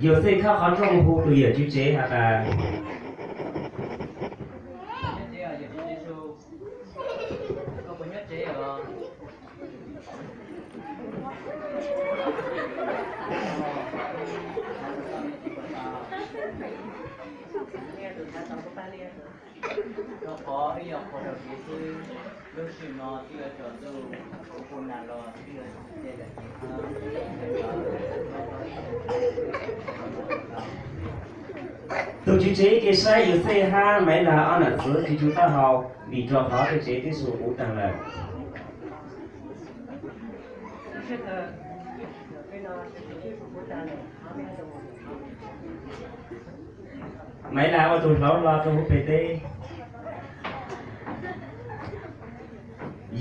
Yauxej khawb qhov rooj hu tus yawm tswv tsev has tas, rau qhov ib yam qhuas rau kev xwb, lub sij hawm no twb yuav tsaus ntuj, kuv kuj nag los twb yuav tsis txia lawm ces. Tus tswv tsev ib ke saib Yauxej hab Maiv Lag ob nam txiv tsis tshua taub hau, vim rau qhov tej tsev twb su puv taag lawm. Maiv Lag ua tus hlauv hlo rau huv peg teb.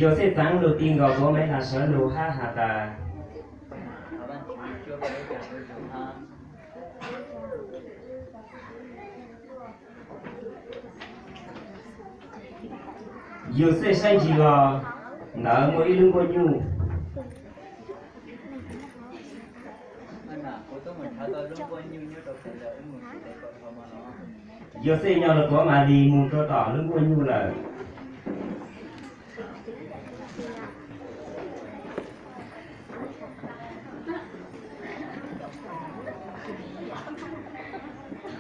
Yauxej txaav lug ti nkaus tuav Maiv Lag sawv lug hab has tas, Yauxej saib ntsis los, ntawd muaj ib lub nkuaj nyuj. Yauxej nyo lug tuav Malis moog rua tom lub nkuaj nyuj lawm.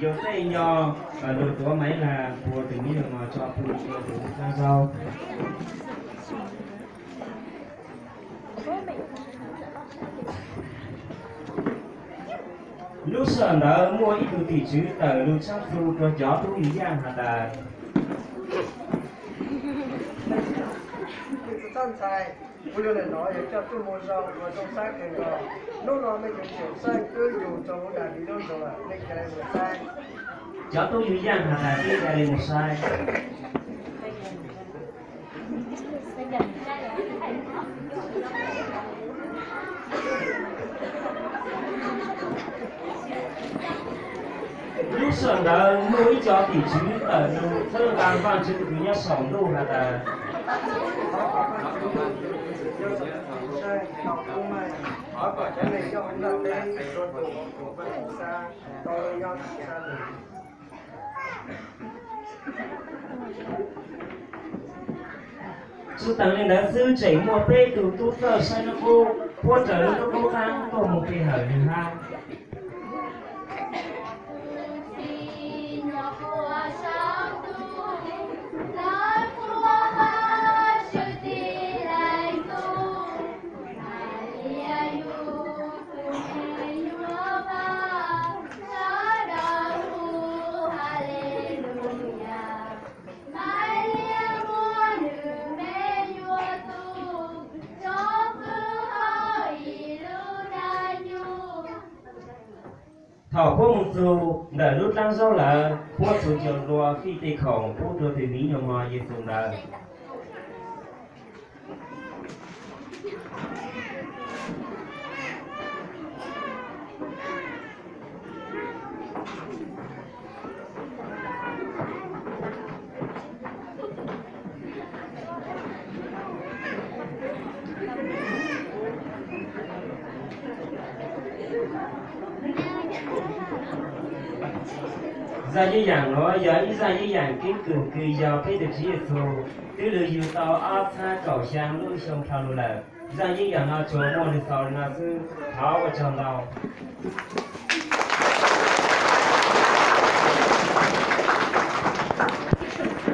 Yauxej nyo lug tuav Maiv Lag puag tug miv nyuas mos tso pw rua tug dlaab zaub. Lub sij hawm ntawd muaj ib tug tim tswv tawm lug tshaab txhu rua cov tub yug yaaj has tas, kuv yog ntawm no yog coj tuaj mus zoo ua zoo saib kawg nkaus. Hnub no mej cov tseem xeeb twb yug rua huv Daviv lub nroog lawm, mej ca le mus saib. Cov tub yug yaaj has tas, mej ca le mus saib. Lub sij hawm ntawd muaj ib co tim tswv tawm lug txhawb nqa Vaajtswv tug kws nyob saum ntuj has tas, Tsi taag le ntawd xwb, tseem muaj peb tug tub txawj saib nub qub puab raws lub nub qub qaab tuaj mus pe hawm nwg hab. Thaum puab mus txug ntawm lub dlaab zaub lawm, puab txhua cov nplua fij tej khoom pub rua tug miv nyuas mos Yexus ntawd. Zaj yeeb yaam nuav yog ib zaj yeeb yaam keeb kwm kws yog peb tug Tswv Yexus twb lug yug tau ob txhab kaum xyaa lub xyoo dlhau lug lawm. Zaj yeeb yaam no tsuas muaj lug xaus le no xwb, thov ua tsaug ntau.